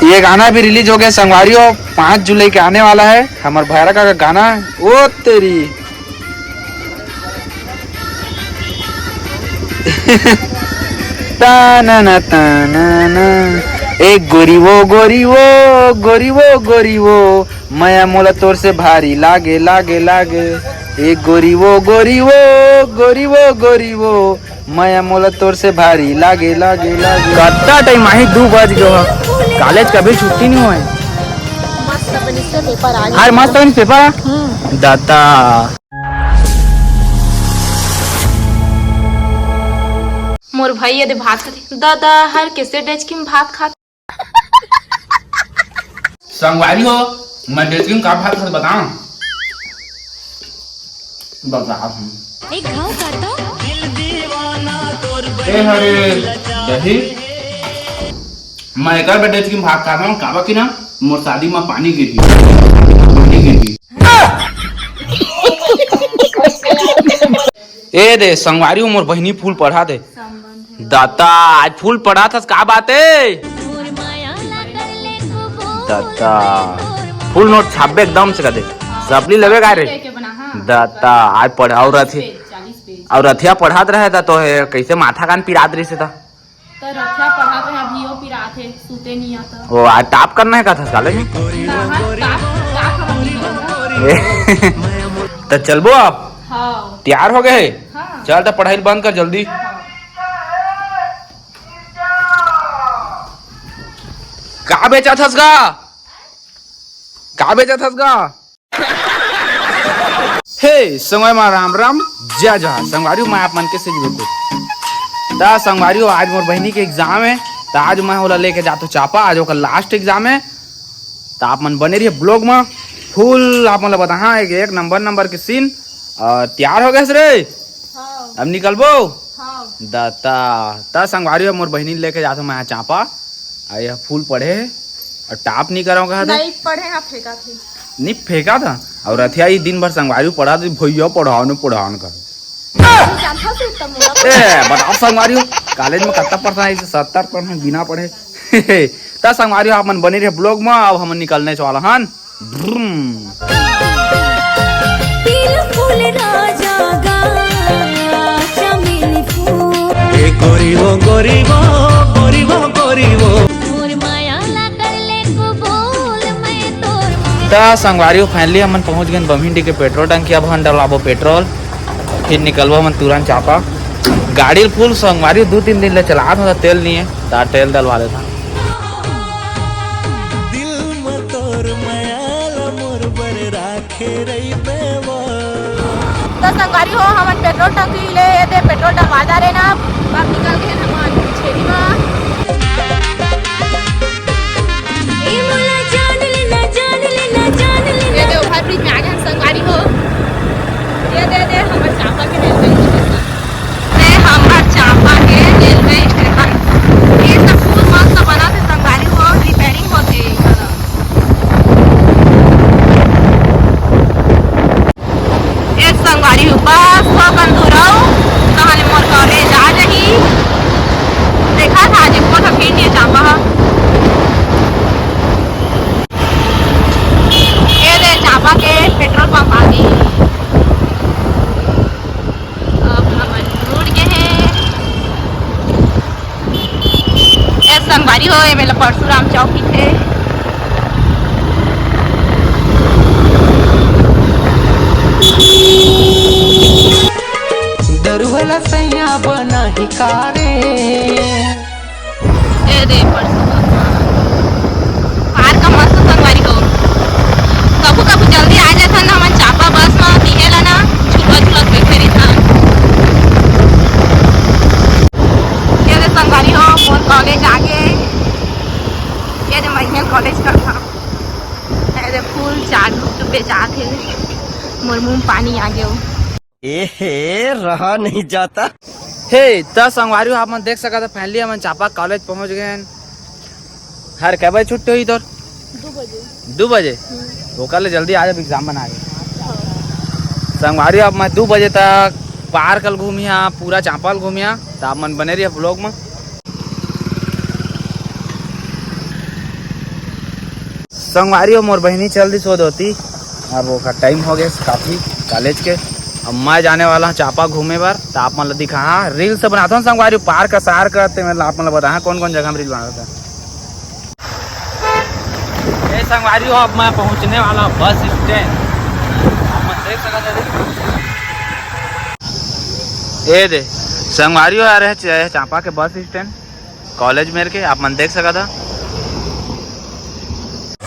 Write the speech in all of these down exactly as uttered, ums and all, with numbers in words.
ये गाना भी रिलीज हो गया संगवारियों, पाँच जुलाई के आने वाला है हमर भैरा का गाना। ओ तेरी ताना ना ताना ना। ए गोरी वो गोरी वो, गोरी वो गोरी वो, मया मोला तोर से भारी लागे लागे लागे। ए गोरी वो गोरी वो, गोरी वो गोरी वो, मया मोला तोर से भारी लागे लागे लागे। कत्ता टाइम आही, दू बज गयो ह। कॉलेज कभी छुट्टी नहीं होए। मस्त बनिस पेपर आ गया। हर मस्त बनिस पेपर। हम्म। दाता। मोर भाई ये दे भात खाते। दादा हर कैसे डेचकी में भात खाते। संगवारी हो, मैं डेचकी में का भात खाते बताऊं? बता हम। एक घाव का तो? ए हरे दही, मैं एकर बेर डेचकी में भात खाता हूँ, काबर कि ना मोर शादी में पानी गिरही, पानी गिरही। ए दे संगवारी हो, मोर बहिनी फूल पढ़ा दे। दाता, आज फूल पढ़ा थस, का बात है? दाता, फूल नोट छापबे एकदम से कदे। सपली लेबे का रे? लेके बना, हाँ। दाता, आज पढ़, और रथे, चालीस पेज। और रथिया पढ़ात रहे था तो है, कैसे माथा कान पिरात रही से था। तो रथिया पढ़ात रहे, अभी वो पिरात है, सूते नहीं आता। वो आज टॉप करना है का था कॉलेज में? ना, हाँ, का, का खबर नहीं करता। ए, तो चलबो आप? हाँ। तैयार हो गए? हाँ। चल तो पढ़ाई बंद कर जल्दी। हाँ। का बेचा थस गा? का बेचा थस गा? हे संगवारी मा राम राम, जय जोहार। संगवारी, मैं आप मन के सेज बिल्कुल। ता संगवारी हो, आज मोर बहिनी के एग्जाम है, ता आज मैं ओला लेके जातो चापा, आज ओकर लास्ट एग्जाम है। ता आप मन बने रहिए ब्लॉग मा, फुल आप मन ला बताहा एक, एक नंबर नंबर के सीन। और तैयार हो गए रे? हाँ। अब निकलबो? हाँ। दता, ता संगवारी हो, मोर बहिनी लेके जातो मैं चापा। आ यह फूल पढ़े हे और टॉप नहीं करो कहा था। नहीं पढ़े, हाँ फेंका थे। नहीं फेंका था। और रथिया ही दिन भर संगवारी पढ़ा थे, भैया पढ़ाओ न, पढ़ाओ न कर। तू जानता से उत्तम होगा। ए, बताओ संगवारी हो, कॉलेज में कत्ता परसेंट है, सत्तर परसेंट बिना पढ़े। ता संगवारी हो, आप मन बने रहे ब्लॉग में, अब हम निकलने वाला हन। ब्रूम। तिल फूल राजा गा, चमेली फूल। ए गोरी वो, गोरी वो, गोरी वो, गोरी वो। मोर माया ला कर ले कबूल, मैं तोर। त संगवारी हो, finally हमन पहुंच गए बम्हिनडी के पेट्रोल टंकी। अब हम डलवाबो पेट्रोल, फिर निकलबो हमन तुरंत चापा। गाड़ी ल फुल संगवारी हो, दू तीन दिन ले चलात हन, तेल नहीं है, त तेल डलवा लेथन। दिल म तोर मया ल मोर बर राखे रहिबे वो। तो संगवारी हो, हमन पेट्रोल टंकी ले ए दे पेट्रोल डलवा डारे ना, अब निकल गए हमन छेरी मा। ए मोला जान लेना, जान लेना, जान लेना। ये दे ओवर ब्रिज में आ गए हम संगवारी हो। ये दे दे हमर चापा के रेलवे स्टेशन। ये हमर चांपा के रेलवे स्टेशन। ये सब फूल मस्त बनत हे संगवारी हो, रिपेयरिंग होथे। ये संगवारी हो, बस थोकन दूर अउ तहन मोर कॉलेज आ जाही। देखा था आज एको ठो भीड़ नहीं चांपा हा। ये दे चांपा के पेट्रोल पंप आ गई। अब हमन मुड़ गे हे। ए संगवारी हो, ए मेला परशुराम चौक ही थे। दरुहला सैया बना ही कारे। ए दे परसों पार्क का मस्त संगवारी हो। कभू कभू जल्दी आ जाथन ना हमन चापा बस म, तिहे ला ना झूला झूला के फेरी था। ये दे संगवारी हो, मोर कॉलेज आगे। ये दे महियल कॉलेज का था। ये दे फूल चाट गुपचुप बेचात हे। मोर मुंह पानी आ गयो। एहे, रहा नहीं जाता। हे, त संगवारी हो, आप मन देख सकत हो, finally हमन चांपा कॉलेज पहुंच गए हैं। हर कै बजे छुट्टी होही तोर? दू बजे। दू बजे? हम्म। ओकर ले जल्दी आ जा, एग्जाम बना के। हाँ। संगवारी हो, अब मैं दू बजे तक पार्क ल घूमिया, पूरा चांपा ल घूमिया, त आप मन बने रहिए ब्लॉग में। संगवारी हो, मोर बहिनी चल दिस ओ डहर। अब ओकर टाइम हो गए काफी कॉलेज के। अब मैं जाने वाला हूँ चांपा घूमे बर, तो आप मन ला दिखा, हाँ, रील्स बनाता हूँ संगवारी हो, पार्क सार करते, मतलब आप मन ला बताहा कौन कौन जगह में रील बनाता। ए संगवारी हो, अब मैं पहुंचने वाला बस स्टैंड। आप मन देख सकत हव। ए दे संगवारी हो, आ रहे च-, चांपा के बस स्टैंड, कॉलेज मेर के, आप मन देख सकत हव।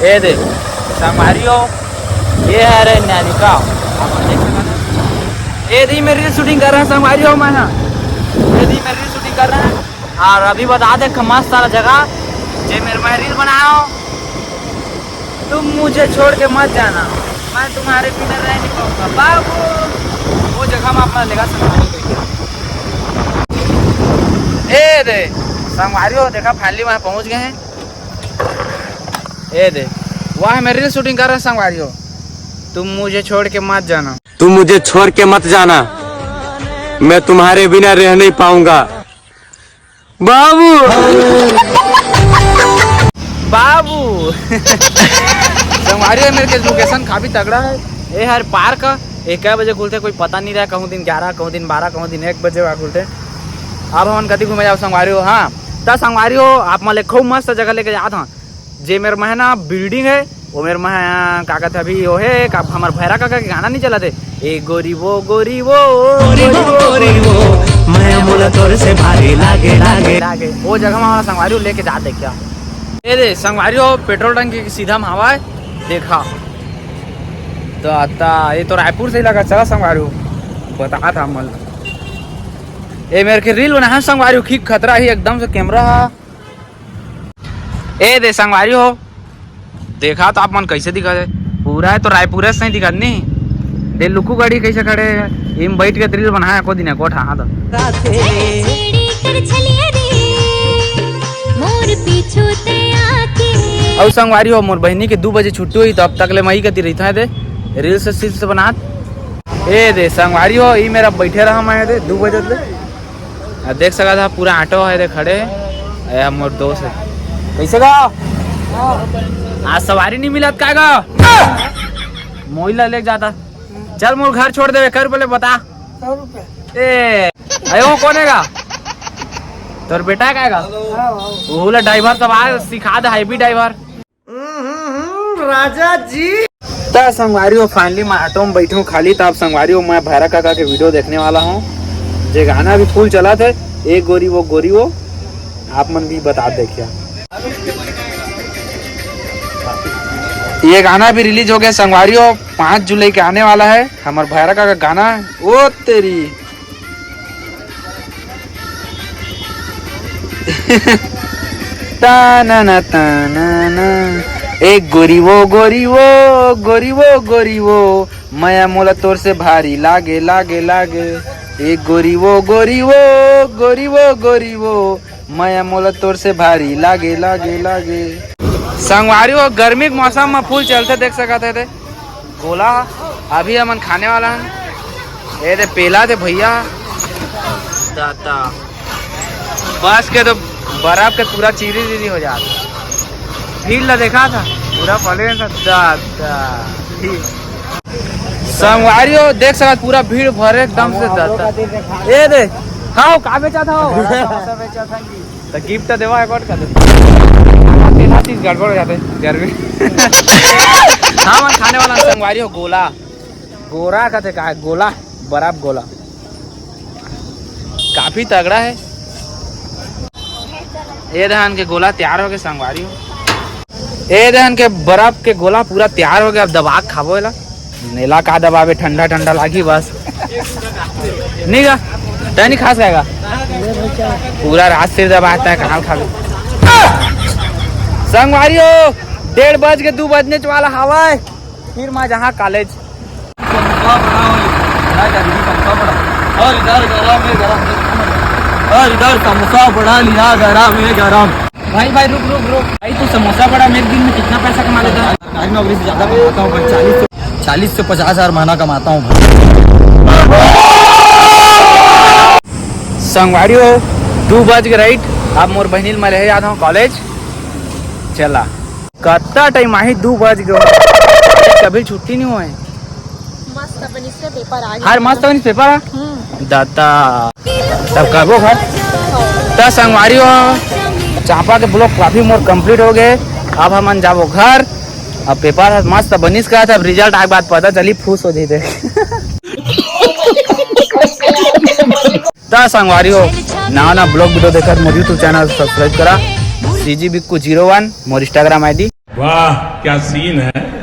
ए दे संगवारी हो, ये हरे न्यालिका, आप मन देख सकत हव। ए दे मैं रील शूटिंग कर रहा हूँ संगवारी हो, मैं, हाँ, ए दे मैं रील शूटिंग कर रहा हूँ। और अभी बता दे, मस्त सारा जगह, जे मेर मैं रील बनाया हूँ। तुम मुझे छोड़ के मत जाना, मैं तुम्हारे बिना रह नहीं पाऊंगा बाबू। वो जगह में अपना लेगा संगवारी हो। ए दे संगवारी हो, देखा finally वहाँ पहुँच गए हैं। ए दे, वहाँ मैं रील शूटिंग कर रहा हूँ संगवारी हो। तुम मुझे छोड़ के मत जाना। तुम मुझे छोड़ के मत जाना, मैं तुम्हारे बिना रह नहीं पाऊंगा। बाबू। बाबू। संगवारी हो, मेर के लोकेशन काफी तगड़ा है। ए हर पार्क, ए कै बजे खुलथे कोई पता नहीं रहा, कहूँ दिन ग्यारह, कहूँ दिन बारह, कहूँ दिन एक बजे वहाँ खुलथे। अब हमन कति घूमे जाओ संगवारी हो। हाँ, त संगवारी हो, आप मन ला खूब मस्त जगह लेके जात हन। जे मेर महना बिल्डिंग है, वो मेर मह का कहत अभी वो है का, हमर भैरा काका के गाना नहीं चलत है, ए गोरी वो गोरी वो, गोरी वो, गोरी वो, मैं मोला तोर से भारी लागे, लागे। लागे। वो जगह में हमारा संगवारी हो लेके जात है क्या? ए दे संगवारी हो, पेट्रोल टंकी के सीधा में हवा है, देखा। तो आता ये तो रायपुर से ही लगा, चला संगवारी हो, बता था मल। ए मेर के रील बना है संगवारी हो, खींच खतरा ही एकदम से कैमरा हा। ए दे संगवारी हो, देखा तो आप मन कैसे दिखत है, पूरा है तो रायपुर से नहीं दिखत नहीं। दे लुकु गाड़ी कैसे खड़े है, इम बैठ के रील बनाए को दिन कोठा, हाँ तो। छेड़ी कर छलिया रे, मोर पीछू ते आके। अउ संगवारी हो, मोर बहिनी के दू बजे छुट्टी हुई, तो अब तक ले मई कती रहिथा दे, रील से सील से बनात। ए दे संगवारी हो, ई मेर बैठे रहा मैं दे दू बजे ले। आ, देख सकत हा, पूरा ऑटो है दे खड़े। ए, मोर दोस्त है। कैसे गा? आज सवारी नहीं मिलत का गा? मोइला लेके जाता। चल, मोर घर छोड़ देवे, कर पहले बता। सौ रुपया। ए, अरे वो कौन है गा? तोर बेटा का है गा? हाँ, हाँ। वो ला ड्राइवर सब आ, सिखा दे, हाईवी ड्राइवर। हम्म, राजा जी। त संगवारी हो, finally मैं ऑटो में बैठे हूँ खाली। त आप संगवारी हो, मैं भैरा काका के वीडियो देखने वाला हूँ, जे गाना भी फुल चला थे, ए गोरी वो गोरी वो, आप मन भी बता देखिए। ये गाना भी रिलीज हो गया संगवारी हो, पाँच जुलाई के आने वाला है हमार भैरा काका गाना। ओ तेरी। ताना ना, ताना ना। ए गोरी वो, गोरी वो, गोरी वो, गोरी वो, मया मोला तोर से भारी लागे, लागे, लागे। ए गोरी वो, गोरी वो, गोरी वो, गोरी वो, मया मोला तोर से भारी लागे, लागे, लागे। संगवारी हो, गर्मी के मौसम में फुल चलते देख सकत है ते। गोला अभी हमन खाने वाला हन। ए दे पेला दे भैया। दाता। बस के तो बर्फ के पूरा चीरी चीरी हो जात। भीड़ ला देखा था, पूरा पले था। दाता। संगवारी हो, देख सकत पूरा भीड़ भरे एकदम से दाता। ए दे। हाँ, का बेचा था हो? समोसा बेचा था। तो गिफ्ट देवा है कौन का दे? तेरा चीज गड़बड़ हो जाते गर्मी। हाँ, मैं खाने वाला संगवारी हो गोला। गोरा का थे का है? गोला, बराबर गोला। काफी तगड़ा है। ए धान के गोला तैयार हो गए संगवारी हो। ए धान के बर्फ के गोला पूरा तैयार हो गया, अब दबा के खाबो एला। नेला का दबावे, ठंडा ठंडा लागी बस। नहीं गा, तै नहीं खास रहेगा। पूरा रात सिर दबाता है, कहाँ खाबे? संगवारी हो, डेढ़ बज के दू बजने वाला हवा है, फिर मैं जहाँ कॉलेज। समोसा बड़ा हो, बड़ा जल्दी समोसा बड़ा। और इधर गरम है, गरम है। और इधर समोसा बड़ा लिया, गरम है, गरम। भाई, भाई, रुक, रुक, रुक। भाई, तू समोसा बड़ा में एक दिन में कितना पैसा कमा लेता है? सरकारी नौकरी से ज्यादा कमाता हूँ भाई, चालीस से, चालीस से पचास हजार महीना कमाता हूँ भाई। संगवारी हो, दू बज के राइट, अब मोर बहिनी ल मैं लेहे जात हूँ कॉलेज। चला। कत्ता टाइम आही, दू बज गए। कभी छुट्टी नहीं हुआ है। मस्त बनिस हे पेपर आ गया। हर मस्त बनिस पेपर आ? हम्म। दाता। तब करबो घर। त संगवारी हो, चांपा के ब्लॉग काफी मोर कंप्लीट हो गए। अब हमन जाबो घर। अब पेपर ह मस्त बनिस का, तब रिजल्ट आए के बाद पता चली, फूस हो जइते। त संगवारी हो, नवा नवा ब्लॉग वीडियो देखत मोर YouTube चैनल सब्सक्राइब करा, CG Bikku zero one more Instagram ID। वाह, क्या सीन है।